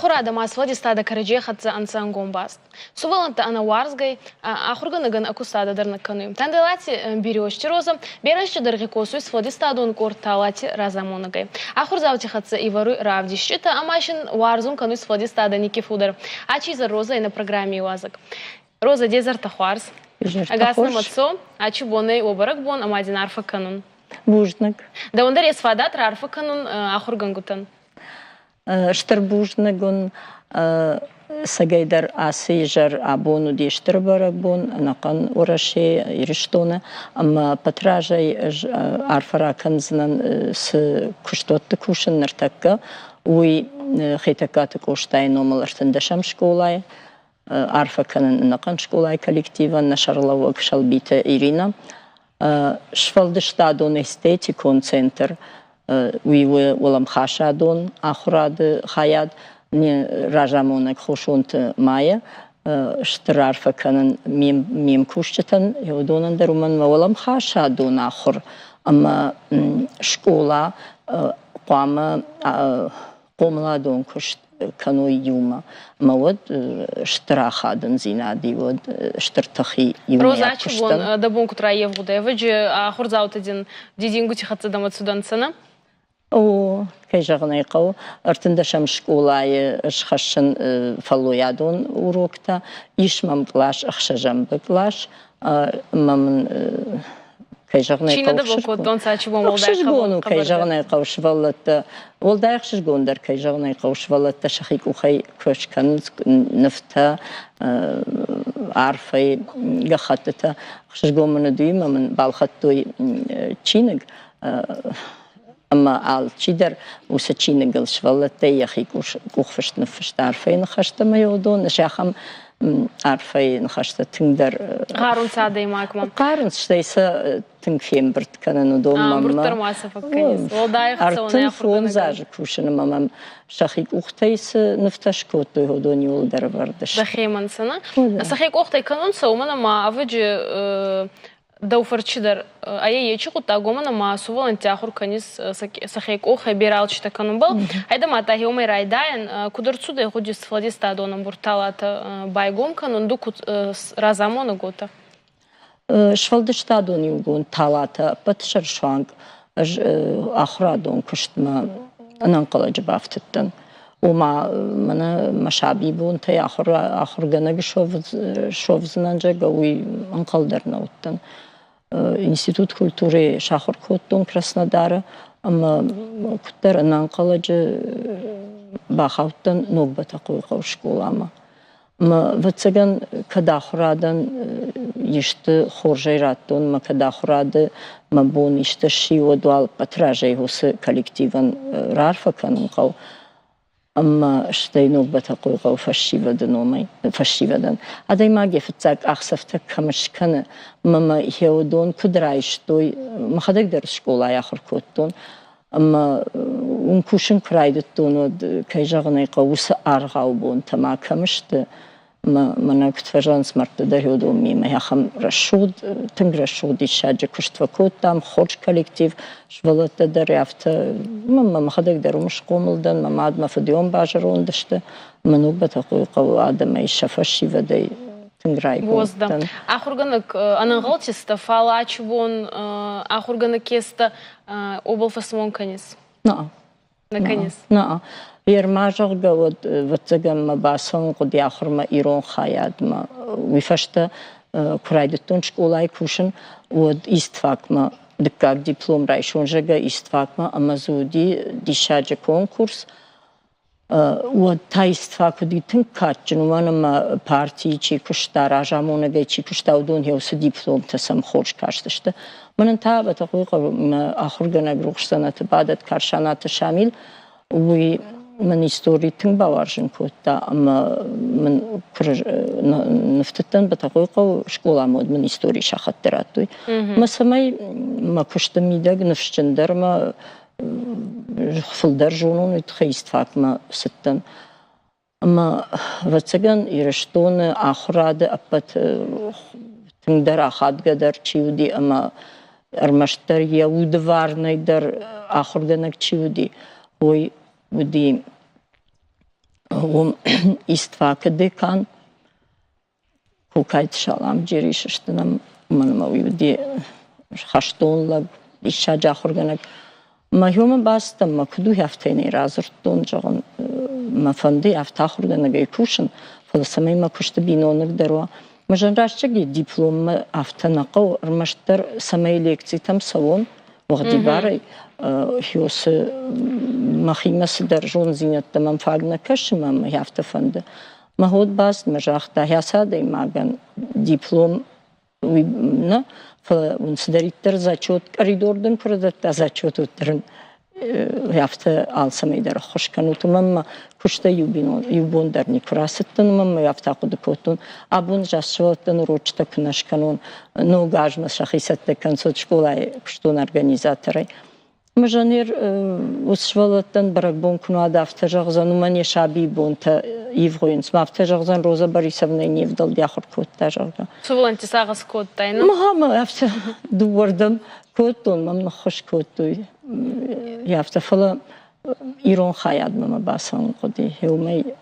Ахурадӕ ма сфӕлдистадӕ кӕрӕдзей хӕццӕ ӕнцӕ ӕнгом баст. Сувӕллӕнттӕ ӕнӕуарзгӕй, ахургӕнӕгӕн ӕ кустадӕ дӕр нӕ кӕнуй. Танделати Березти Роза берӕ дӕргъи косуй сфӕлдистадон къорд Талати разамонӕгӕй. Ахурдзаути хӕццӕ ивӕруй равдисчитӕ ӕма син уарзун кӕнуй сфӕлдистадӕ никки фулдӕр. Ачи изӕр Роза ӕнӕ программи иуазӕг. Роза, де зӕртӕ хуарз. Ӕгас нӕмӕ цо, ачи бонӕй уо бӕрӕгбон ӕма дин арфӕ кӕнун. Бузныг. Дӕуӕн дӕр ес фадат раарфӕ кӕнун ахургӕнгутӕн. Стыр бузныг уын. Цӕгӕйдӕр ацы изӕр абон уыди стыр бӕрӕгбон ӕнӕхъӕн Уӕрӕсе, Ирыстоны ӕмӕ ӕппӕт ӕз арфӕ ракӕндзынӕн, цы куыстуӕтты кусын ныртӕккӕ, уый Хетӕгкаты Къостайы номыл 13-ӕм скъолайы. Арфӕ кӕнын ӕнӕхъӕн скъолайы коллективӕн, нӕ сӕргълӕууӕг Сӕлбиты Иринӕ. Сфӕлдыстадон эстетикон центр, уый у уӕлӕмхасадон ахуырады хайад, разамонӕг Хосонты Майя. Стыр арфӕ кӕнын ме мкусджытӕн, уыдонӕн дӕр, уымӕн ӕмӕ уӕлӕмхасадон ахуыр ӕмӕ скъола хъуамӕ хъомыладон куыст кӕной иумӕ. Ӕмӕ уӕд стыр ахадындзинад и, уӕд стыр тыхи иумӕйаг куыстӕн. Розачы бон дӕ бон куд райевгъудӕй, ӕвӕджи ахурдзаутӕ дин дидингути хӕццӕ дӕмӕ цудӕнцӕ, нӕ? О, кӕй зӕгъын ӕй хъӕуы, 13-ӕм скъолайы схӕссын фӕллойадон уроктӕ. Ис мӕм кълас, ӕхсӕзӕм кълас, ӕмӕ мын кӕй зӕгъын ӕй хъӕуы, ӕхсызгон у, кӕй зӕгъын ӕй хъӕуы, сывӕллӕттӕ, уӕлдай ӕхсызгондӕр, кӕй зӕгъын ӕй хъӕуы, сывӕллӕттӕ сӕхи къухӕй куы скӕнынц нывтӕ, арфӕйы гӕххӕттытӕ. Ӕхсызгон мын уыд, уый ӕмӕ мын балхӕдтой чиныг, ӕмӕ алчидӕр уыцы чиныгыл сывӕллӕттӕй йӕхи къухфыст ныффыста арфӕйы ныхӕстӕ ӕмӕ уыдон ахӕм арфӕйы ныхӕстӕ тынгдӕр хъарынц адӕймагмӕ. Хъарынц, стӕй сӕ тынг фембырд кӕнын уыдонмӕ. Ӕмбырд дӕр ма сӕ фӕкӕнынц. Уӕлдай 35 азы кусын ӕмӕ мӕм сӕхи къухтӕй цы нывтӕ скодтой, уыдон иууылдӕр ӕвӕрд сты. Сӕхимӕ цы нӕ? Сӕхи къухтӕй кӕнынц, уымӕн ӕмӕ ӕвӕджы дӕу фӕрчы дӕр ӕй ечи гъуддаг, уомӕн ӕма сувӕллӕнтти ахур кӕнис сӕхе къохӕй берӕ алчитӕ кӕнунбӕл. Айда ма тӕхеумӕй райдайӕн, куд ӕрцудӕй гъуди сфӕлдистадон ӕмбурдталатӕ байгом кӕнун, ду куд разамонӕг уотӕ? Сфӕлдыстадон иугонд талатӕ ӕппӕт сӕрсуанг ӕз ахуырадон куыстмӕ ӕнӕнхъӕлӕджы бафтыдтӕн. Ома, мӕнӕ мӕ сабибонтӕй ахуыргӕнӕг суӕвдзынӕн, зӕгъгӕ, уый ӕнхъӕл дӕр нӕ уыдтӕн. Институт культурӕйы сахуыр кодтон Краснодары ӕмӕ куыддӕр ӕнӕнхъӕлӕджы бахаудтӕн Ног Бӕтӕхъойыхъӕуы скъоламӕ. Ӕмӕ, ӕвӕццӕгӕн, кӕд ахуырадӕн исты хорзӕй радтон ӕмӕ кӕд ахуырады мӕ бон исты сси, уӕд уал ӕппӕт разӕй уыцы коллективӕн раарфӕ кӕнын хъӕуы. Ӕмӕ стӕй Ног Бӕтӕхъойыхъӕуы фӕсивӕды номӕй, фӕсивӕдӕн. Адӕймаг йӕ фыццаг къахдзӕфтӕ кӕм скӕны, ӕмӕ мӕ йӕ уыдон куыд райстой, мӕхӕдӕг дӕр скъолайы ахуыр кодтон, Ӕмӕ уым кусын куы райдыдтон, уӕд, кӕй зӕгъын ӕй хъӕуы, уыцы аргъау бонтӕ ма кӕм сты, ӕмӕ мӕнӕ куыд фӕзӕгъынц мӕрдты дӕр уыдон мемӕ ахӕм рӕсугъд, тынг рӕсугъд диссаджы куыст фӕкодтам, хорз коллектив, сывӕллӕттӕ дӕр афтӕ, мӕ мӕхӕдӕг дӕр уым схъомыл дӕн, мӕ мад, мӕ фыдион базӕронд сты, ӕмӕ ног Бӕтӕхъойы адӕмӕй, сӕ фӕсивӕдӕй тынг райгонд дӕн. Ахуыргӕнӕг ӕнӕнхъӕлтистӕ, фал ачи бон ахуыргӕнӕг кестӕ обыл фӕсмон кӕнис? Наа. Нӕ кӕнис? Наа. Ерма, зӕгъгӕ, уӕд ӕвӕццӕгӕн мӕ бацӕуын хъуыди ахуырмӕ ирон хайадмӕ. Уый фӕстӕ куы райдыдтон скъолайы кусын, уӕд истфакмӕ дыккаг диплом райсон, зӕгъгӕ, истфакмӕ ӕмӕ дзы уыди диссаджы конкурс. Уӕд та истфак уыди тынг кадджын, уымӕн ӕмӕ партийы чи куыста, разамонӕгӕй чи куыста, уыдон уыцы дипломтӕ сӕм хорз кастысты. Мӕнӕн та Бӕтӕхъойыхъӕуы мӕ ахуыргӕнӕг Рухсдзӕнӕты бадӕт Карсанаты Шамил, уый мын истори тынг бауарзын кодта ӕмӕ мын куы ныфтыдтӕн Бӕтӕхъойыхъӕуы скъоламӕ, уӕд мын историйы сахӕттӕ радтой. Мӕ цӕмӕй мӕ куысты мидӕг ныфсджындӕр мӕ фылдӕр зонон, уый тыххӕй истфакмӕ цыдтӕн. Ӕмӕ, ӕвӕццӕгӕн, Ирыстоны ахуырады ӕппӕт тынгдӕр ахадгӕдӕр чи уыди ӕмӕ ӕрмӕстдӕр йӕ удварнӕй дӕр ахуыргӕнӕг чи уыди, уый уыди. Уым истфакы декан Кукайты Саламджери сыстынӕм, уымӕн ӕмӕ уый уыди хӕстон лӕг, диссаджы ахуыргӕнӕг. Мӕхиомӕ бацыдтӕн, мӕ куыд у, афтӕ йын ӕй радзырдтон, зӕгъын, мӕ фӕнды афтӕ ахуыргӕнӕгӕй кусын, фӕлӕ цӕмӕй мӕ куысты биноныг дӕр уа. Мӕ зын рӕстӕг дипломмӕ афтӕ нӕ хъӕуы, ӕрмӕстдӕр цӕмӕй лекцитӕм цӕуон уӕгъдибарӕй, хёсы мӕхимӕ цыдӕр зондзинӕдтӕ мӕм фаг нӕ кӕсы, мӕ афтӕ фӕнды. Мӕ ход бацыд мӕ загъта, хӕцы адӕймагӕн диплом уый нӕ, фӕлӕ уын цыдӕриддӕр зачет, коридор дын куы рдӕтта зачет, уӕддӕр ын афтӕ алцӕмӕй дӕр ӕххуыс кӕнут. Уымӕн мӕ куыстӕй иу, бинон, иу бон дӕр никуы рацыдтӕн, уымӕн мӕ афтӕ хъуыды кодтон. Абон зӕ сывӕллӕттӕн урочытӕ куы нӕ скӕнон, ног азмӕ сӕхи цӕттӕ кӕнынц скъолайы куыстон организаторӕй. Мызанер уыцы сывӕллӕттӕн бӕрӕгбон куы нӕ уӕд афтӕ зӕгъдзӕн, уымӕн йӕ сабийы бонтӕ ивгъуыйынц. Ма афтӕ зӕгъдзӕн, Роза Борисовнӕ не вдӕлди ахуыр кодта, зӕгъгӕ. Сывӕллӕтты сагъӕс кодтай, ну? Мама афтӕ дыууӕрдӕм кодтон, мӕм ныххуыс кодтой. Афтӕ, фӕлӕ ирон хайадмӕ мӕ бацӕуын хъуыди. Уымӕй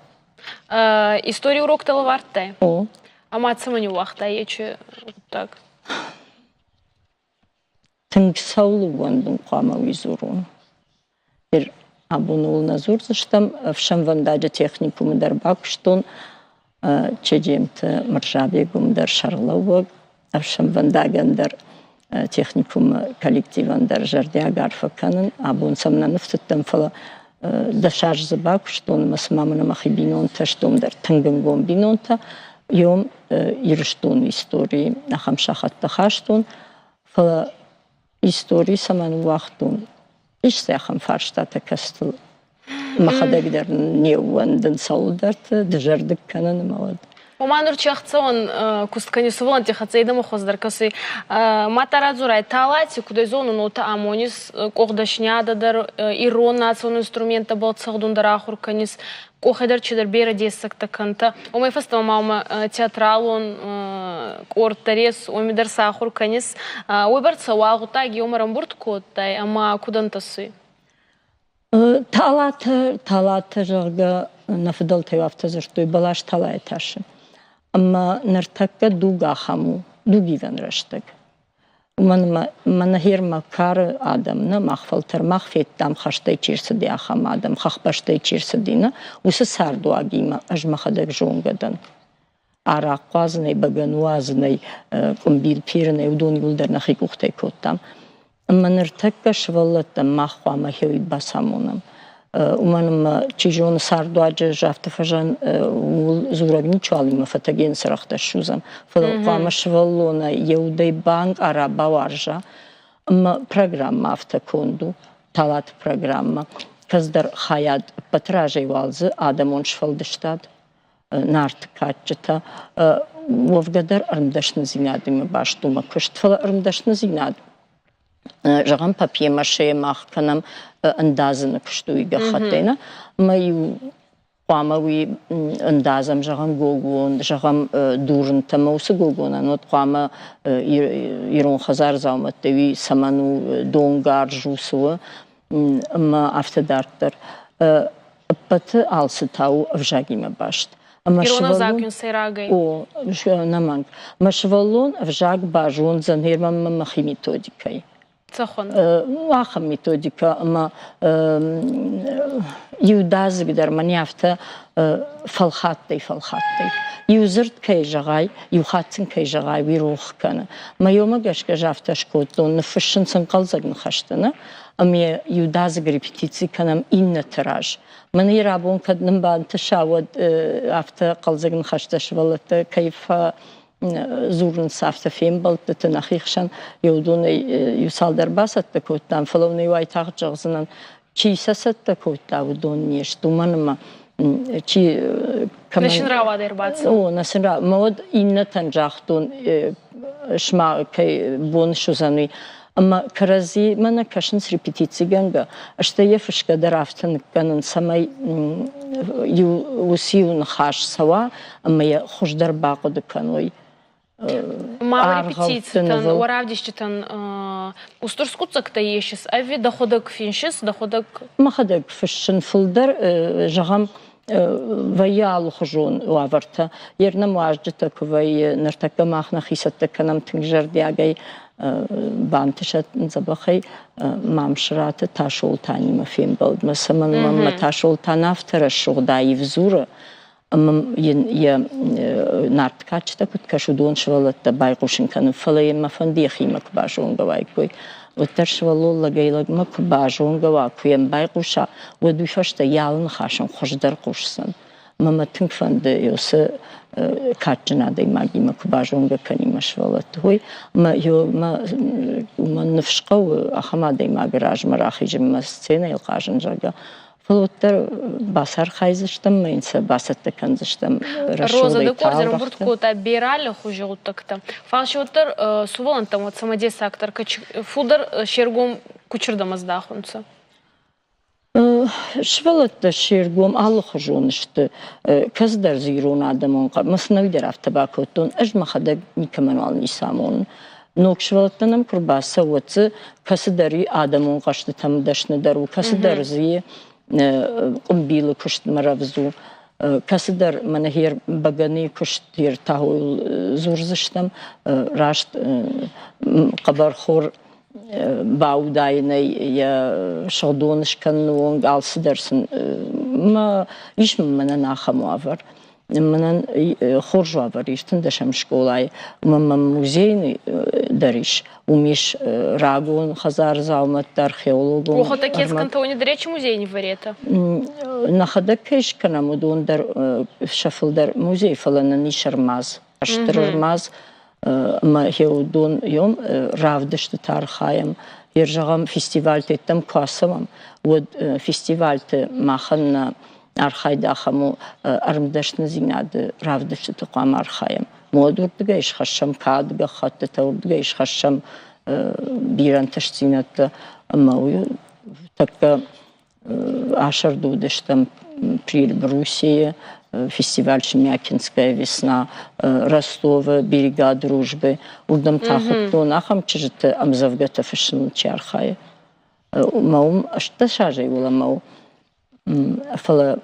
Историй уроктӕ лӕвӕрдтай? О. Ӕма цӕмӕн ниууагътай ечи гъуддаг? Тынг цӕуыл ууӕндын хъуамӕ уый дзурон? Ныр абон ууыл нӕ дзурдзыстӕм. Ӕфсӕнвӕндаджы техникумы дӕр бакуыстон. Чеджемты Мырзабег уым дӕр сӕргълӕууӕг, ӕфсӕнвӕндагӕн дӕр техникумы коллективӕн дӕр зӕрдиаг арфӕ кӕнын. Абон сӕм нӕ ныфтыдтӕн, фӕлӕ 10 азы дзы бакуыстон ӕмӕ цыма мын мӕхи бинонтӕ сты, уым дӕр тынг ӕнгом бинонтӕ. Йом Ирыстоны историйы ахӕм сахӕттӕ хастон, фӕлӕ истори цӕмӕн уагътон, ис дзы ахӕм фарстатӕ, кӕцытыл мӕхӕдӕг дӕр не ууӕндын цӕуылдӕрты, дызӕрдыг кӕнын ӕмӕ уӕд. Ома нур чӕхцӕуӕн куст кӕни сувӕллӕнтти хӕццӕ идӕмӕ хуӕздӕр кӕсуй. Мадта радзорай, талати кудӕй зонун, уотӕ амонис къохдӕсниадӕ дӕр, ирон национ инструменттӕбӕл цӕгъдун дӕр ахур кӕнис, къохӕй дӕр чидӕр берӕ дессӕгтӕ кӕнтӕ. Уомӕй фӕстӕмӕ ма уымӕ театралон къорд дӕр ес, уоми дӕр сӕ ахур кӕнис. Уойбӕрцӕ уал гъуддаги еумӕ ӕрӕмбурд кодтай ӕма куд ӕнтӕсуй? Талатӕ, талатӕ, зӕгъгӕ, нӕ фыдӕлтӕ афтӕ дзырдтой, бӕлас талайы тасы. Ӕмӕ ныртӕккӕ дуг ахӕм у, дугивӕн рӕстӕг. Уымӕн ӕмӕ мӕнӕ хермӕ кары адӕм нӕ, мах фӕлтӕр мах федтам, хӕстӕй чи рцыди, ахӕм адӕм, хӕхбӕстӕй чи рцыди, нӕ, уыцы цардуагимӕ ӕз мӕхӕдӕг зонгӕ дӕн. Арахъхъ уадзынӕй, бӕгӕны уадзынӕй, къуымбил пирынӕй, уыдон иууылдӕр нӕхи къухтӕй кодтам. Ӕмӕ ныртӕккӕ сывӕллӕттӕн мах хъуамӕ хиуи бацамонӕм. Уымӕн ӕмӕ, чи зоны, цардуаджы ӕз афтӕ фӕзӕн, ууыл дзурӕг ничуал имӕ фӕтӕген цырӕгътӕ ссудзӕм. Фӕлӕ хъуамӕ сывӕллонӕй йӕ удӕй банкъара, бауарза. Ӕмӕ программӕ афтӕ конд у, талаты программӕ. Кӕцыдӕр хайад ӕппӕты разӕй уал дзы адӕмон сфӕлдыстад, Нарты кадджытӕ. Уӕвгӕ дӕр ӕрмдӕсныдзинадимӕ баст у мӕ куыст, фӕлӕ ӕрмдӕсныдзинад, зӕгъӕм, папье-маше мах кӕнӕм ӕндадзыны куыст уый гӕххӕттӕй нӕ, ӕмӕ иу хъуамӕ уый ӕндадзӕм, зӕгъӕм, гогон, зӕгъӕм, дурынтӕ ӕмӕ уыцы гогонӕн уӕд хъуамӕ ирон хӕдзардзаумӕттӕ уый цӕмӕн у, донгарз у, цы у, ӕмӕ афтӕ дарддӕр. Ӕппӕты алцы та у ӕвзагимӕ баст. Ӕмӕ Ирон ӕвзаг ын сӕйрагӕй. О, ӕнӕмӕнг. Мӕ сывӕллон ӕвзаг базондзӕн ӕмӕ мӕхи методикӕй. Цӕхуӕн? Ахӕм методикӕ ӕмӕ иудадзыг дӕр мӕн афтӕ фӕлхаттӕй-фӕлхаттӕй. Иу дзырд кӕй зӕгъай, иу хатт сын кӕй зӕгъай, уый рох кӕны. Мӕ йомӕ гӕсгӕ ӕз афтӕ скодтон, ныффыссын сын хъӕлдзӕг ныхӕстӕ, нӕ? Ӕмӕ иудадзыг репетици кӕнӕм иннӕты раз. Мӕн йӕ рабон кӕд нын бантыса, уӕд афтӕ хъӕлдзӕг ныхӕстӕ сывӕллӕттӕ кӕй фӕдзурынц, афтӕ фембӕлдтыты нӕхи хсӕн, уыдонӕй иу цалдӕр бацӕттӕ кодтам, фӕлӕ уын ӕй уайтагъд зӕгъдзынӕн, чи сӕ цӕттӕ кодта, уыдон не сты, уымӕн ӕмӕ чи кӕмӕн... Нӕ сын рауад ӕрбацыд. О, нӕ сын рауад. Мӕ уӕд иннӕтӕн загътон, сма кӕй бон суыдзӕн, уый. Ӕмӕ кӕрӕдзимӕ нӕ кӕсынц репетицигӕнгӕ, стӕй йӕ фысгӕ дӕр афтӕ ныккӕнын, цӕмӕй иу уыцы-иу ныхас цӕуа ӕмӕ йӕ хуыздӕр бахъуыды кӕной. Ма репетицитӕн, уӕ равдисджытӕн устур скъуыддзӕгтӕ есис ӕви дӕхуӕдӕг финсис, дӕхуӕдӕг? Мӕхӕдӕг фыссын фылдӕр, зӕгъӕм, Вӕййы алыхуызон уавӕртӕ. Йе рнӕм уазджытӕ куы вӕййы, ныртӕккӕ мах нӕхи цӕттӕ кӕнӕм тынг зӕрдиагӕй, бантысӕд дзӕбӕхӕй Мамсыраты Тасолтанимӕ фембӕлдмӕ. Цӕмӕн мӕм Тасолтан афтӕ рӕсугъд аив дзуры, ӕмӕ йын йӕ нарт кадджытӕ куыд кӕсы, уыдон сывӕллӕттӕ байхъусын кӕнын, фӕлӕ йын мӕ фӕнды йӕхимӕ куы базонгӕ уаиккой. Уӕддӕр сывӕллон лӕгӕй-лӕгмӕ куы базонгӕ уа, куы йӕм байхъуса, уӕд уый фӕстӕ йӕ алы ныхасӕн хуыздӕр хъусдзӕн. Мӕ мӕ тынг фӕнды уыцы кадджын адӕймагимӕ куы базонгӕ кӕнин мӕ сывӕллӕтты. Уый мӕ уымӕн ныфс хъӕуы ахӕм адӕймагы размӕ рахизынмӕ, сценӕйыл хъазын, зӕгъгӕ. Фӕлӕ уӕддӕр бацархайдзыстӕм ӕмӕ йын сӕ бацӕттӕ кӕндзыстӕм Роза ды къорд ӕрӕмбырд кодта берӕ аллихузи гъуддӕгтӕ. Фал си уӕддӕр сувӕллӕнттӕмӕ цӕмӕдесагдӕр фулдӕр се ргом кучердӕмӕ здахунцӕ? Сывӕллӕттӕ се ргом алыхуызон сты. Кӕцыдӕр дзы ирон адӕмон хъӕр мӕ сын дӕр афтӕ бакодтон, ӕз мӕхӕдӕг никӕмӕнуал ницы амонын. Ног сывӕллӕттӕ нӕм куы рбацӕуы, уӕд дзы кӕцыдӕр адӕмон хъӕзтытӕм дӕсныдӕр у, кӕцыдӕр дзы къуымбилы куыстмӕ рӕвдз у, кӕцыдӕр мӕнӕ хер бӕгӕныйы куыст хер тауыл дзурдзыстӕм, раст хъӕбӕрхор баудаинӕй йӕ сыгъдон скӕныны онг алцыдӕр сын мӕ ис мӕнӕн ахӕм уавӕр. Мӕнӕн хорз уавӕр ис 13-ӕм скъолайы. Уымӕн мӕм музей дӕр ис. Уым ис рагон хӕдзары дзаумӕттӕ, археологон. Охота Кескантони дӕр музей не варета? Нӕхӕдӕг кӕй скӕнӕм, уыдон дӕр сӕ фылдӕр музей, фӕлӕ нын ис ӕрмадз, стыр ӕрмадз. Ӕмӕ уыдон йом равдыстыты архайӕм. Йе зӕгъӕм, фестивальты йеддӕм куы ацӕуӕм, уӕд фестивальты махӕн нӕ архайд ахӕм у, ӕрмдӕсныдзинады равдыстыты хъуамӕ архайӕм. Уӕд уырдыгӕй схӕссӕм кад, гӕххӕттытӕ, уырдыгӕй схӕссӕм бирӕ ӕнтыстдзинӕдтӕ ӕмӕ уый тӕккӕ асӕрды уыдыстӕм Прельбрусийы, фестиваль Шемякинская весна, Ростовы берега дружбы. Уырдӕм та хуыдтон ахӕм чызджыты ӕмдзӕвгӕтӕ фыссыныл чи архайы. Мӕ уым 18 азӕй уӕлӕмӕ у. Фӕлӕ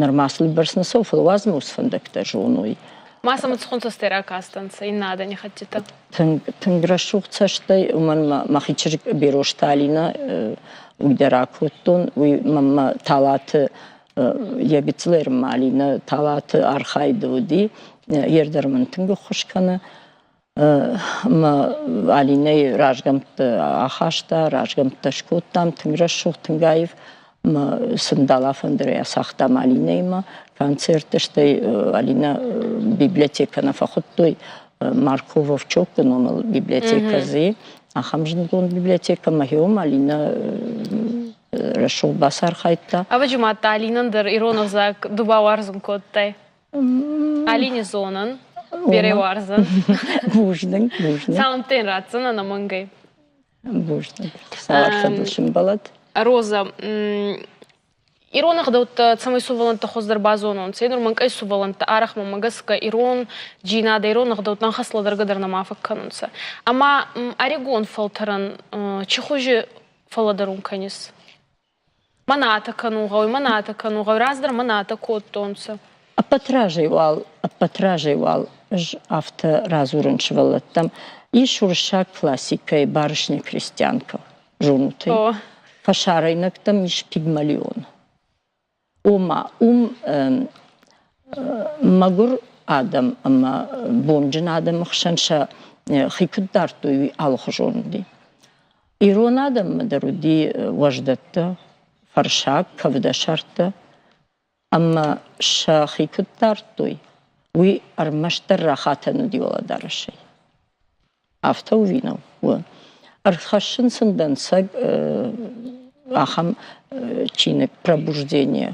нырма сыл бӕрц нӕ цӕуы, фӕлӕ уадз ме фӕндӕгтӕ зоной. Ма сӕм цхун цӕстӕй ракастӕнцӕ иннӕ адӕни хӕттитӕ? Тынг, тынг рӕсугъд цӕстӕй, уымӕн мӕхи чызг Берозты Алинӕ уый дӕр акодтон. Уый мӕнмӕ Талаты йӕ гыццыл ӕрмӕ Алинӕ Талаты архайды уыди. Йе рдӕр мын тынг ӕххуыс кӕны. Мӕ Алинӕйы разгӕмтты ахаста, разгӕмттӕ скодтам, тынг рӕсугъд, тынг аив. Мӕ сын далафӕндырӕй ацагътам Алинӕимӕ концертты, стӕй Алинӕ библиотекӕ нӕ фӕхуыдтой, Марко Вовчокы номыл библиотекӕ дзы ахӕм зындгонд библиотекӕ мӕхиом Алинӕ рӕсугъд бацархайдта. Ӕвӕджы ма Алинӕн дӕр ирон ӕвзаг ду бауарзын кодтай? Алини зонын, берӕ уарзын. Бузныг, бузныг. Саламтӕ ратдзӕн ӕнӕмӕнгӕй. Бузныг. Цавӕр фӕдыл сӕмбӕлӕд? Роза, ирон ӕгъдӕуттӕ цӕмӕй сувӕллӕнттӕ хуыздӕр базононцӕ, нур мӕнкъӕй сувӕллӕнттӕ арӕх мӕмӕ гӕсгӕ ирон джийнадӕ, ирон ӕгъдӕуттӕн хӕслӕдӕргӕ дӕр нӕма фӕккӕнунцӕ. Ӕма ӕригон фӕлтӕрӕн чи хузи фӕллӕдӕрун кӕнис? Мӕн атӕ кӕнун гъӕуй, мӕн атӕ кӕнун гъӕуй, раздӕр мӕн атӕ кодтонцӕ. Ӕппӕт разӕй уал ӕз афтӕ радзурын сывӕллӕттӕм. Ис уырыссаг классикӕйы барышня-крестьянка, зонут ӕй? Фӕсарӕйнӕгтӕм ис Пигмалион. Ома, уым мӕгуыр адӕм ӕмӕ бонджын адӕмы хсӕн сӕ хи куыд дардтой, уый алыхуызон уыди. Ирон адӕммӕ дӕр уыди уӕздӕттӕ, фӕрсаг, кӕвдӕсӕрдтӕ ӕмӕ сӕхи куыд дардтой, уый ӕрмӕстдӕр рахатӕн уыди уӕлӕдарӕсӕй. Афтӕ у ӕви нӕу? У. Ӕрхӕссын сын дӕнцӕг ахӕм чиныг «Пробуждение».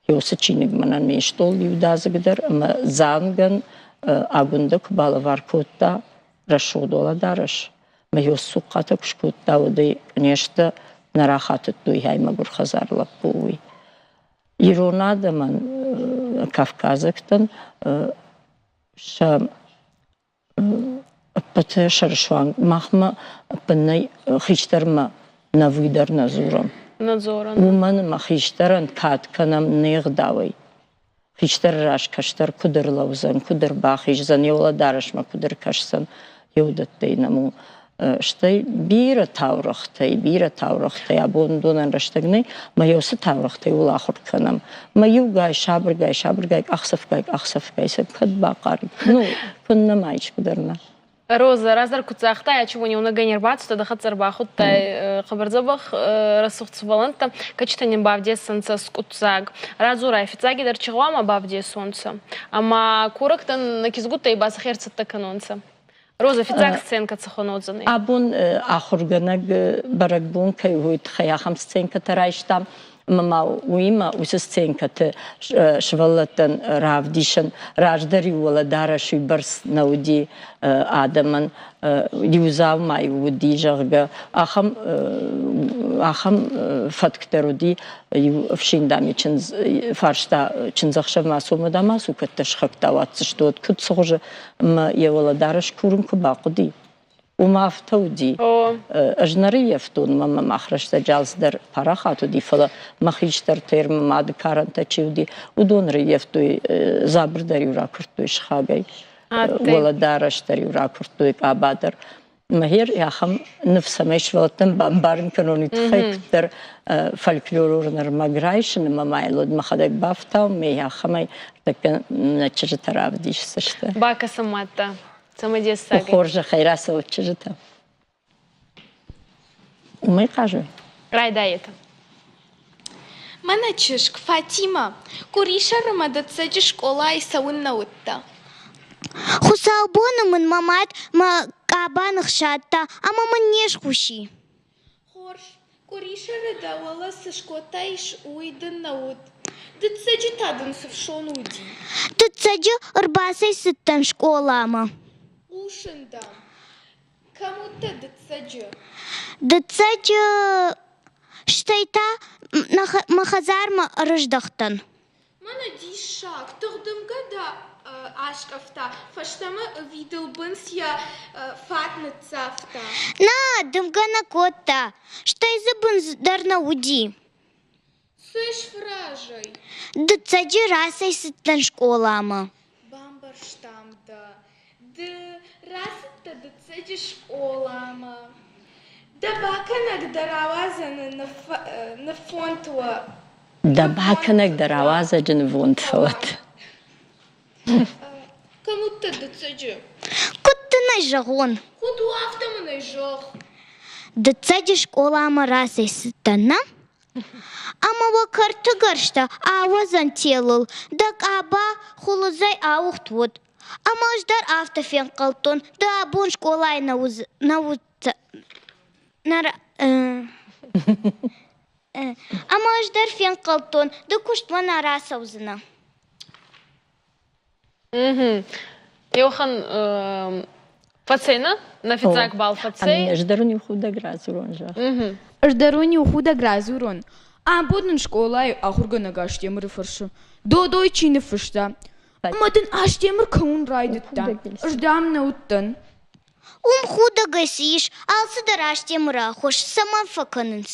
Уыцы чиныг мӕнӕн ме стъол иудадзыг дӕр ӕмӕ Дзангӕн Агуындӕ куы балӕвар кодта рӕсугъд уӕлӕдарӕс, мӕ йӕ цухъхъатӕ куы скодта, уӕд ӕй кънйӕзтӕ нӕ рахатыдтой, ай мӕгуыр хӕдзар лӕппу, уый. Ирон адӕмӕн, кавказӕгтӕн сӕ ӕппӕты сӕрысуанг махмӕ ӕппыннӕй хистӕрмӕ нӕ уый дӕр нӕ дзурӕм. Надзорӕн. Уымӕн ӕмӕ хистӕрӕн кад кӕнӕм не гъдауӕй. Хистӕры раз кӕстӕр куыд ӕрлӕудзӕн, куыд ӕрбахиздзӕн, йӕ уӕлӕдарӕсмӕ куыд ӕркӕсдзӕн, йе уыдӕттӕй нӕм у. Стӕй бирӕ таурӕгътӕй, бирӕ таурӕгътӕй абон уыдонӕн рӕстӕг нӕй, мӕ уыцы таурӕгътӕй уыл ахуыр кӕнӕм. Мӕ иугай, сабыргай, сабыргай, къахдзӕфгай, къахдзӕфгай сӕ кӕд бахъарид. Ну, куыннӕ ма искуыдӕр нӕ. Роза, раздӕр куд загътай, ачи еунӕгӕй не рбацудтӕ, дӕ хӕццӕ ӕрбахудтай хъӕбӕр дзӕбӕх рӕсугъд сувӕллӕнттӕ, кӕцитӕ нин бавдесӕнцӕ скъуддзаг. Радзорай, фиццагидӕр чи гъӕуама бавдесонцӕ? Ӕма корӕгтӕн нӕ кизгуттӕй ба сӕхе ӕрцӕттӕ кӕнонцӕ? Роза, фиццаг сценкӕ цӕхуӕн уодзӕнӕй? Абон ахуыргӕнӕг бӕрӕгбон кӕй уой тыххӕй ахӕм сценкӕтӕ райстам, ӕмӕ ма уыимӕ уыцы сценкӕты сывӕллӕттӕн равдисын раздӕр-иу уӕлӕдарӕс уыйбӕрц нӕ уыди адӕмӕн, иу дзаумайы уыди, зӕгъгӕ, ахӕм ахӕм фӕтк дӕр уыди. Иу ӕфсин, дам, чындз фарста чындзӕхсӕвмӕ цомӕ, дам, ацу, кӕд дӕ сыхӕгтӕ ауадздзысты, уӕд куыд цы хуызы ӕмӕ йӕ уӕлӕдарӕс курын куы бахъуыди. Уым афтӕ уыди. Ӕз нӕ рыййӕфтон, ӕмӕ мӕ мах рӕстӕджы алцыдӕр парахат уыди, фӕлӕ мӕ хистӕртӕ, мӕ мады карӕнтӕ чи уыди, уыдон рыййӕфтой, дзабыр дӕр-иу ракуырдтой сыхагӕй, уӕлӕдарӕс дӕр-иу ракуырдтой, къаба дӕр. Мӕ ахӕм ныв цӕмӕй сывӕллӕттӕн бамбарын кӕнон, уый тыххӕй куыддӕр фольклорон ӕрмӕг райсын ӕмӕ ма йыл уӕд мӕхӕдӕг бафтауын, ме ахӕмӕй тӕккӕ нӕ чызджытӕ равдисдзысты. Бакӕсӕм мадта. Цымыдисаг. Хорзӕхӕй рацӕуӕд чызджытӕ. Уымӕй хъазой? Райдайет. Мӕнӕ чызг, Фатимӕ, къуырисӕры мӕ дыццӕджы скъолайы цӕуыннӕ уыдтӕ? Хуыцаубоны мын мӕ мад мӕ къаба ныхсадта ӕмӕ мын не схъуси. Хорз, къуырисӕры дӕ уӕлӕ цы скодтаис, уый дын нӕ уыд. Дыццӕджы та дын цы фсон уыди? Дыццӕджы ӕрбацӕйцыдтӕн скъоламӕ. Хъусын дӕм. Кӕм уыдтӕ дыццӕджы? Дыццӕджы стӕй та мӕ хӕдзармӕ ӕрыздӕхтӕн. Мӕнӕ диссаг, тыхдымгӕ дӕ аскъӕфта, фӕстӕмӕ ӕви дыл бындз йӕ фат ныццавта? Нӕ, дымгӕ нӕ кодта, стӕй дзы бындз дӕр нӕ уыди. Цы сфӕразай? Дыццӕджы рацӕйцыдтӕн скъоламӕ. Бамбӕрстам дӕ. Ды рацыдтӕ дыццӕджы скъоламӕ. Дӕ бакӕнӕг дӕ рауадзӕны ныффонт уӕ. Дӕ бакӕнӕг дӕ рауадзӕджы нывонд фӕуӕд. Кӕм уыдтӕ дыццӕджы? Куыд дын ӕй зӕгъон? Куыд у, афтӕ мын ӕй зӕгъ. Дыццӕджы скъоламӕ рацӕйцыдтӕн, нӕ? Ӕмӕ уӕ кӕрты гӕрзтӕ ауадзӕн телыл дӕ къаба хуылыдзӕй ауыгъд уыд. Ӕмӕ ӕз дӕр афтӕ фенхъӕлдтон, ды абон скъолайы нӕ уыдз нӕ уыдтӕ нӕ Ӕмӕ ӕз дӕр фенхъӕлдтон, ды куыстмӕ нӕ рацӕудзынӕ. Еуӕхӕн фӕцӕй нӕ? Нӕ фиццаг бал фӕцӕй. Ӕз дӕр уын иу худӕг радзурон, зӕгъ. Ӕз дӕр уын иу худӕг радзурон. Абон нын скъолайы ахуыргӕнӕг Астемыры фӕрсы, Додой чи ныффыста? Ӕмӕ дын Астемыр кӕуын райдыдта. Ӕз дӕм нӕ уыдтӕн. Уым худӕгӕй цы ис, алцыдӕр Астемыры аххос цӕмӕн фӕкӕнынц?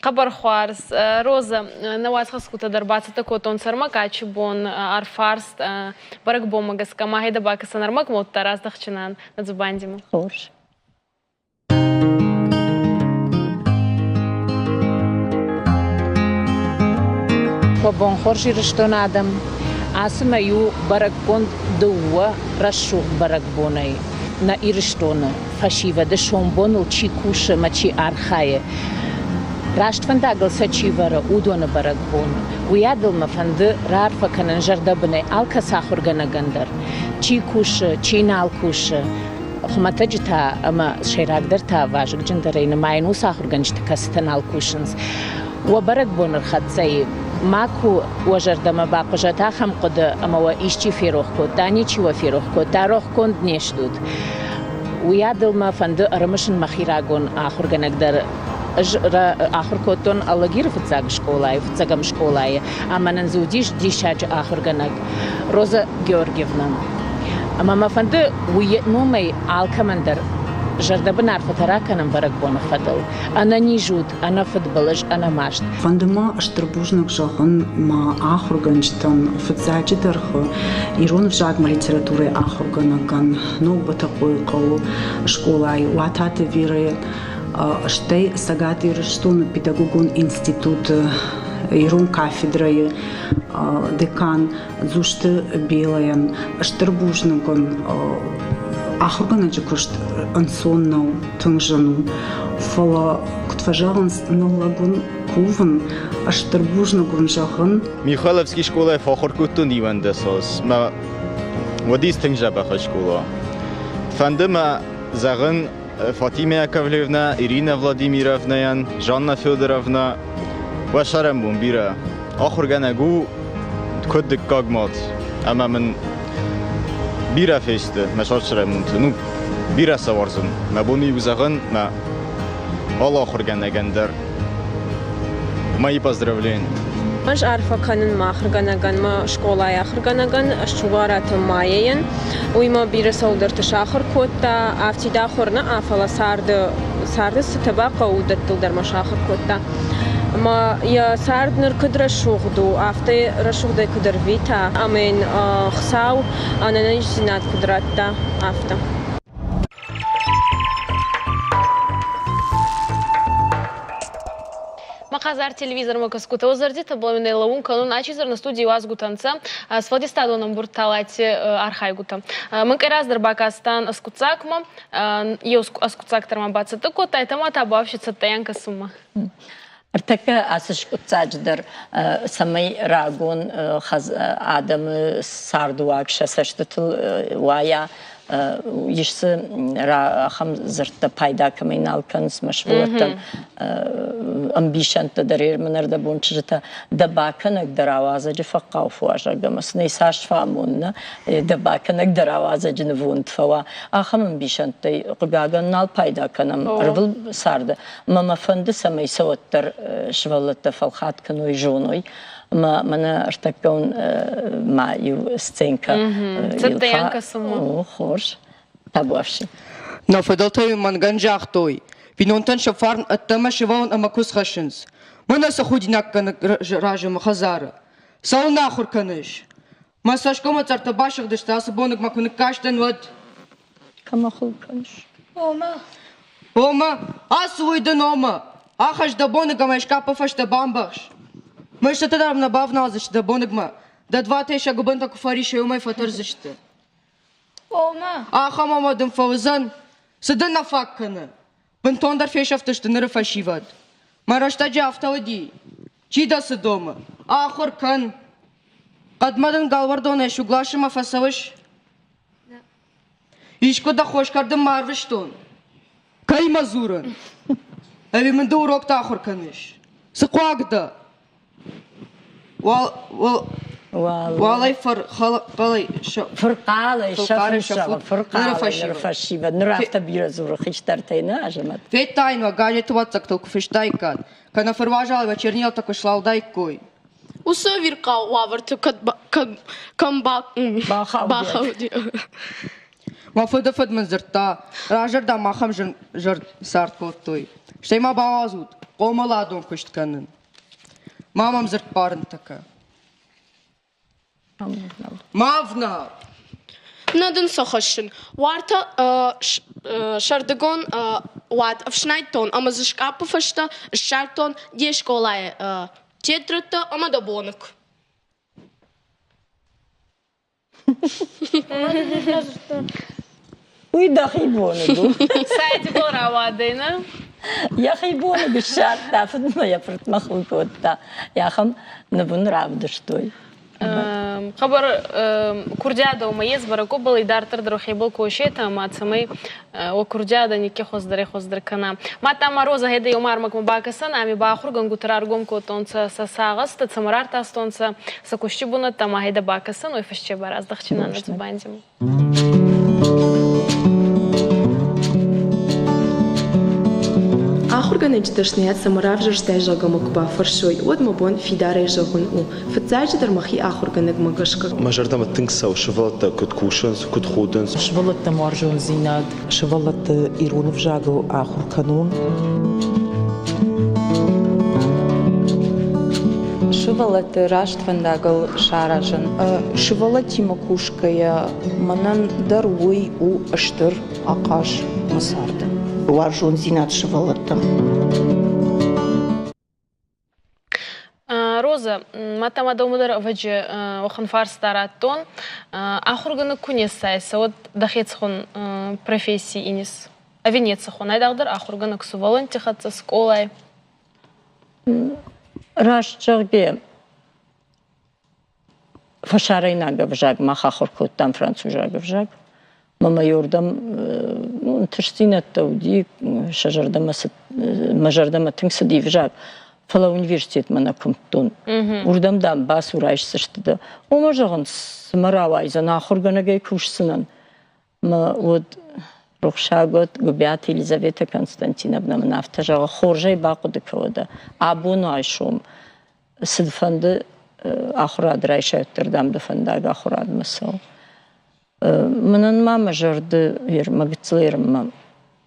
Хъӕбӕр хуарз. Роза, нӕ уацхӕсгутӕ дӕр бацӕттӕ кодтонцӕ ӕрмӕг бон ӕрфарст бӕрӕгбонмӕ гӕсгӕ ма гъедӕ бакӕсӕн ӕрмӕг модта раздӕхджынӕн нӕ дзубандимӕ. Хорз. Уӕ бон хорз, Ирыстоны адӕм! Ацы мӕй у бӕрӕггонд дыууӕ рӕсугъд бӕрӕгбонӕй. Нӕ Ирыстоны фӕсивӕды сомбоныл чи кусы ӕмӕ чи архайы, раст фӕндагыл сӕ чи вӕры, уыдоны бӕрӕгбон. Уыйадыл мӕ фӕнды раарфӕ кӕнын зӕрдӕбынӕй алкӕцы ахуыргӕнӕгӕн дӕр, чи кусы, чи нал кусы, хуымӕтӕджы та ӕмӕ сӕйрагдӕр та вазыгджындӕрӕй нымайын уыцы ахуыргӕнджыты, кӕцытӕ нал кусынц. Уӕ бӕрӕгбон ӕрхӕццӕ и. Макуы уӕ зӕрдӕмӕ бахъуызӕт ахӕм хъуыды, ӕмӕ уӕ исчи ферох кодта, ничи уӕ ферох кодта, рохгонд не стут. Уыйадыл мӕ фӕнды ӕрымысын мӕхи рагон ахуыргӕнӕг дӕр. Ӕз ахуыр кодтон Алагиры фыццаг скъолайы, фыццӕгӕм скъолайы, ӕмӕ нын дзы уыдис диссаджы ахуыргӕнӕг Роза Георгиевна. Ӕмӕ мӕ фӕнды уый номӕй алкӕмӕн дӕр. зӕрдӕбын арфӕтӕ ракӕнӕм бӕрӕгбоны фӕдыл. Ӕнӕниз ут, ӕнӕфыдбылыз, ӕнӕмаст. Фӕнды мӕ стыр бузныг зӕгъын мӕ ахуыргӕнджытӕн, фыццаджыдӕр ирон ӕвзагмӕ литературӕйы ахуыргӕнӕгӕн Ног Бӕтӕхъойы хъӕуы скъолайы Уататы Верӕйӕн, стӕй Цӕгат Ирыстоны педагогон институты ирон кафедрӕйы декан Дзусты Белайӕн. Стыр бузныг ын, ахуыргӕнӕджы куыст ӕнцон нӕу, тынг зын у. Фӕлӕ, куыд фӕзӕгъынц, ныллӕг уын кувын, стыр бузныг уын зӕгъын. Михайловский скъолайы фӕахуыр кодтон 11 аз. Мӕ уыдис тынг дзӕбӕх скъола. Фӕнды мӕ зӕгъын Фатимӕ Яковлевна, Ирина Владимировнайӕн, Жанна Федоровна, уӕ сӕрӕнбон бирӕ. Ахуыргӕнӕг у куыд дыккаг мад, ӕмӕ мын бирӕ фесты мӕ сӕрӕнбонты. Ну, бирӕ сӕ уарзын. Мӕ бон иу зӕгъын, мӕ алы ахуыргӕнӕгӕн дӕр мои поздравления. Ӕз арфӕ кӕнын мӕ ахуыргӕнӕгӕн, мӕ скъолайы ахуыргӕнӕгӕн Ӕсчугъараты Майӕйӕн. Уый мӕ бирӕ цӕуылдӕрты сахуыр кодта, афтид ахуыр нӕ, фӕлӕ царды, царды цытӕ бахъӕуы, уыдӕттыл дӕр мӕ сахуыр кодта. Ӕмӕ йӕ цард ныр куыд рӕсугъд у, афтӕ рӕсугъдӕй куыд ӕрвита, ӕмӕ йын Хуыцау ӕнӕниздзинад куыд радта, афтӕ. Махъазар телевизормӕ кӕсгутӕ зӕрди таблоинӕй лӕуун кӕнун ачизӕр студий уазгутӕнцӕ сфӕлдистадон ӕмбурд Талати архайгутӕ. Мӕнкъӕй раздӕр бакастан ӕскъуддзагмӕ, еу ӕскъуддзаг дӕр ма бацӕттӕ кодта, етӕ ма та вообще цӕттӕйӕн кӕсунмӕ. Ӕртӕккӕ ацы скъуыддзаджы дӕр, цӕмӕй рагон адӕмы цардыуаг сӕ цӕстытыл уайа, ис дзы ахӕм дзырдтӕ пайда кӕмӕй нал кӕнынц мӕ сывӕллӕттӕн ӕмбисӕндтӕ дӕр мын ӕрдӕбон чызджытӕ дӕ бакӕнӕг дӕ рауадзӕджы фӕхъхъау фӕуазӕг ӕмӕ сын ӕй цас фӕамонна, дӕ бакӕнӕг дӕ рауадзӕджы нывонд фӕуа, ахӕм ӕмбисӕндтӕй хъыгагӕн нал пайда кӕнӕм ӕрвыл царды. Ӕмӕ мӕ фӕнды, цӕмӕй сӕ уӕддӕр сывӕллӕттӕ фӕлхат кӕной, зоной. Ӕмӕ мӕнӕ ӕртӕккӕ ма иу сценкӕ. Цӕттӕйӕн О, хорз. Табуафси. Нӕ фыдӕлтӕ мӕнгӕн загътой, бинонтӕн сӕ фарн ӕддӕмӕ сывӕллон ӕмӕ куыдз хӕссынц. Мӕнӕ цы худинаг кӕны разы мӕ хӕдзары. Цӕуылнӕ ахуыр кӕныс? Мӕ цӕсгомы цъӕрттӕ басыгъдысты, ацы боныгмӕ куы ныккастӕн, уӕд. Кӕмӕ хыл кӕныс? Ома. Ома, ацы уый дын ома. Ахӕсс дӕ боныг ӕмӕ скъаппы фӕстӕ бамбӕхс. Мыстытӕ дӕр нӕ бавналдзысты дӕ боныгмӕ. Дӕ дватӕй сӕ гуыбынтӕ куы фӕрисой, уымӕй фӕтӕрдзысты. Ома. Ахӕм ӕмӕ дын фӕуыдзӕн, цы дын нӕ фаг кӕны. Бынтондӕр фесӕфтысты ныры фӕсивӕд. Мӕ рӕстӕджы афтӕ уыди. Чи дӕ цы домы? Ахуыр кӕн. Хъӕдмӕ дын галуӕрдонӕй сугласынмӕ фӕцӕуыс? Искуы дӕ хос кӕрдынмӕ арвыстон? Кӕимӕ дзурын? Ӕви мын ды уроктӕ ахуыр кӕныс? Цы хъуаг дӕ? Уалӕй фырхъалӕй фырхъалӕй фырхъалӕй фӕсивӕд. Ныр афтӕ бирӕ дзуры хистӕртӕй нӕ Азӕмӕт. Федтай уӕ газеты уаццӕгтыл куы фыстаиккат, кӕнӕ фыруазал уӕ чернилтӕ куы слалдаиккой. Уыцы ӕвирхъау уавӕрты кӕд кӕм бахауди. Мӕ фыдыфыд мын дзырдта, раздӕр ахӕм зын цард кодтой. Стӕй ма бауадзут хъомыладон куыст кӕнын. Ма мӕм дзырдбарынтӕ кӕ. Ма внал! Нӕ дын сӕ хӕссын. Уартӕ сӕрдыгон уат ӕфснайдтон ӕмӕ дзы скъаппы фӕстӕ ссардтон де скъолайы тетрӕдтӕ ӕмӕ дӕ боныг. Уый дӕхи боныг у. Сайты был рауадӕй, нӕ? Йӕхи боныг ссардта, фыдмӕ йӕ фыртмӕ хыл кодта. Ахӕм ныв ын равдыстой. Хъӕбӕр курдиадӕумӕ ес бӕрӕгбол идарддӕр дӕр уӕхебӕл косетӕ ӕма цӕмӕй уӕ курдиадӕ никки хуӕздӕрӕй хуӕздӕр кӕна. Мадта ма Роза гьедӕ еума ӕрмӕгмӕ бакӕсӕн, ами ба ахургӕнгутӕ раргом кодтонцӕ сӕ сагъӕстӕ, цӕмӕ рартастонцӕ сӕ кусти бунӕттӕ ӕма гьедӕ бакӕсӕн, уой фӕсте ба раздӕхчинан дзубандимӕ. Ахуыргӕнӕджы дӕсныйад цӕмӕ равзӕрстай, зӕгъгӕ мӕ куы бафӕрсой, уӕд мӕ бон фидарӕй зӕгъын у, фыццаджыдӕр мӕхи ахуыргӕнӕгмӕ гӕсгӕ. Мӕ зӕрдӕмӕ тынг цӕуы сывӕллӕттӕ куыд кусынц, куыд худынц. Сывӕллӕттӕм уарзондзинад. Сывӕллӕтты ирон ӕвзагыл ахуыр кӕнун. Сывӕллӕтты раст фӕндагыл саразын. Сывӕллӕттимӕ кусгӕйӕ мӕнӕн дӕр уый у стыр ахъаз мӕ царды. Уарзондзинад сывӕллӕттӕм. Роза, мадта ма дӕумӕ дӕр ӕвӕджи уӕхӕн фарста радтон. Ахургӕнӕг ку не ссайсӕ, уӕд дӕхецхон професси инис? Ӕви нецӕхон? Айдагъдӕр ахургӕнӕг сувӕллӕнтти хӕццӕ скъолай? Раст зӕгъгӕ, фӕсарӕйнаг ӕвзаг мах ахуыр кодтам французаг ӕвзаг. Мӕ ёрдӕм ӕнтыстдзинӕдтӕ уыди, сӕ зӕрдӕмӕ цыд, мӕ зӕрдӕмӕ тынг цыди ӕвзаг, фӕлӕ университетмӕ нӕ куымдтон. Уырдӕм, дам, бацу, райсдзысты дӕ. Ома, зӕгъын, цы мӕ рауайдзӕн, ахуыргӕнӕгӕй кусдзынӕн. Мӕ уӕд рухсаг уӕд Гуыбиаты Елизаветӕ Константиновнӕ мын афтӕ зӕгъы, хорзӕй бахъуыды кӕуӕдӕ, абон райсом цыфӕнды ахуырад райсай, уӕддӕр, дам, дӕ фӕндаг ахуырадмӕ цӕуы. Мӕнӕн ма мӕ зӕрды мӕ гыццыл ерынмӕ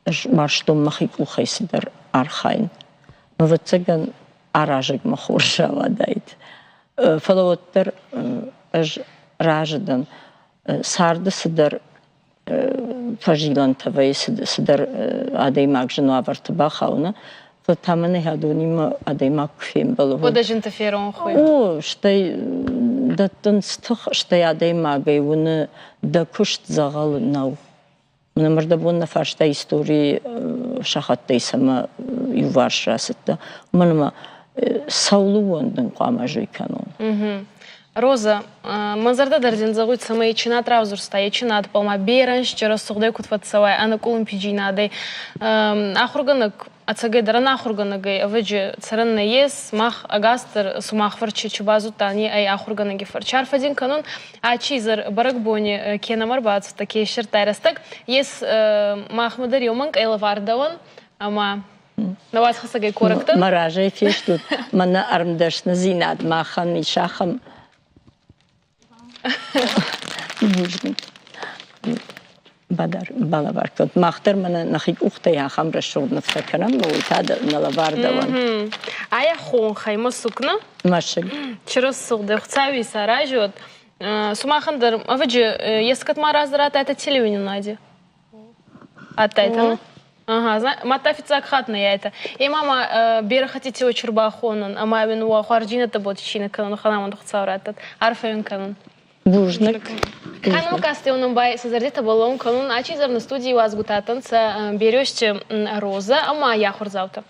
ӕз уарзтон мӕхи къухӕй цыдӕр архайын. Ӕвӕццӕгӕн, аразӕг мӕ хорз рауадаид. Фӕлӕ уӕддӕр ӕз разы дӕн, царды цыдӕр фӕзилӕнтӕ вӕййы, цыдӕр адӕймаг зын уавӕрты бахауы, фӕлӕ та мӕнӕ адонимӕ адӕймаг куы фембӕлы. Уӕдӕ зынты ферох уый. О, стӕй дӕттынц тых, стӕй адӕймагӕй уыны, дӕ куыст дзӕгъӕлы нӕу. Мӕнӕ мӕрдӕбон нӕ фарста историйы сахаттӕй цӕмӕ иуварс рацыдтӕ, уымӕн ӕмӕ цӕуыл ууӕндын хъуамӕ зой кӕнон. Роза, мӕ зӕрдӕ дӕр дин зӕгъуй, цӕмӕй чи над равзурста, е чи надбӕл ма берӕ ӕнзти рӕсугъдӕй куд фӕццӕуай ӕнӕкъулумпиджийнадӕй. Ахургӕнӕг ӕцӕгӕйдӕр ӕнахургӕнӕгӕй ӕвӕджи цӕрӕн нӕййес. Мах ӕгасдӕр сумах фӕрчи чи базудтан, е ӕй ахургӕнӕги фӕрчи. Арфӕ дин кӕнун, ачи изӕр бӕрӕгбони ке нӕма ӕрбацудтӕ, ке иссердтай рӕстӕг, ес махмӕ дӕр еумӕн къелавар дӕуӕн ӕма нӕ уацхӕссӕгӕй корӕгтӕн. Мӕ разӕй фестут, мӕнӕ ӕрмдӕсныдзинад махӕн ис ахӕм. Бузныг. Балӕвар код. Мах дӕр мӕнӕ нӕхи къухтӕй ахӕм рӕсугъд нывтӕ кӕнӕм, уый та нӕ лӕвар дӕуӕн. Ая хонхӕй мӕсуг нӕ? Мӕсыг. Чырысугъд Хуыцауи саразӕд. Сумахӕн дӕр ӕвӕджи ескӕд ма раздӕр атайтӕ телеуинунади? Адтайтӕ? Ага, мадта фиццаг хатт нӕ айтӕ. Е ма берӕ хӕттити очер бахонун, ӕма уин уӕ хуарзийнӕдтӕ бот чи кӕнун, ханамонд Хуцау раттӕд. Арфӕ уин кӕнун. Бузныг. Ханам кастеунӕн бай сӕ зӕрдитӕ баллон кӕнун. Ачи зӕрнӕ студийи уазгутӕ адтӕнцӕ Березти Роза ӕма йӕ ахурдзаутӕ.